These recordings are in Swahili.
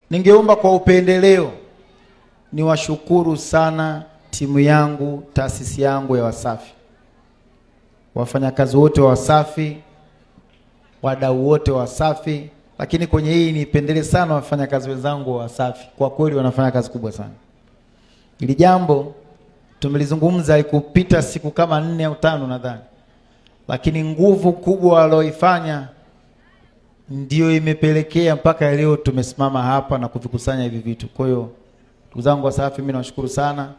Ningeomba kwa upendeleo niwashukuru sana timu yangu, taasisi yangu ya Wasafi, wafanyakazi wote wa Wasafi, wadau wote wa Wasafi, lakini kwenye hii nipendele sana wafanyakazi wenzangu wa Wasafi. Kwa kweli wanafanya kazi kubwa sana. Hili jambo tumelizungumza ikupita siku kama 4 au 5 nadhani, lakini nguvu kubwa walioifanya ndio imepelekea mpaka leo tumesimama hapa na kuvikusanya hivi vitu. Kwa hiyo ndugu zangu Wasafi, mimi nawashukuru sana.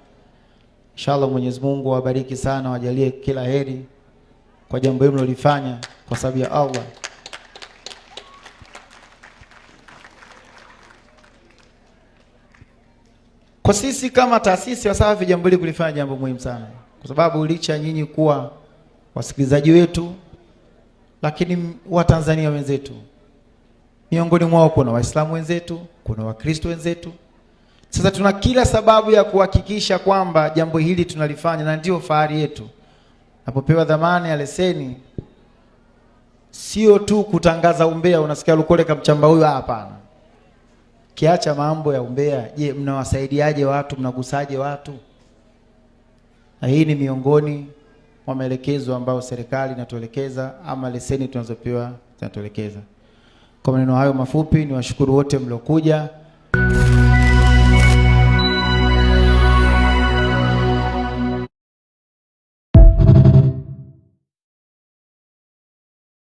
Inshallah Mwenyezi Mungu awabariki sana, awajalie kila heri kwa jambo hili mlilofanya kwa sababu ya Allah. Kwa sisi kama taasisi Wasafi, jambo hili kulifanya jambo muhimu sana, kwa sababu licha nyinyi kuwa wasikilizaji wetu, lakini Watanzania wenzetu, miongoni mwao kuna Waislamu wenzetu, kuna Wakristo wenzetu. Sasa tuna kila sababu ya kuhakikisha kwamba jambo hili tunalifanya, na ndio fahari yetu. Napopewa dhamana ya leseni, sio tu kutangaza umbea, unasikia Lukole kamchamba huyu, hapana. Kiacha mambo ya umbea, je, mnawasaidiaje watu? Mnagusaje watu? Na hii ni miongoni mwa maelekezo ambayo serikali inatuelekeza ama leseni tunazopewa zinatuelekeza. Kwa maneno hayo mafupi, niwashukuru wote mliokuja.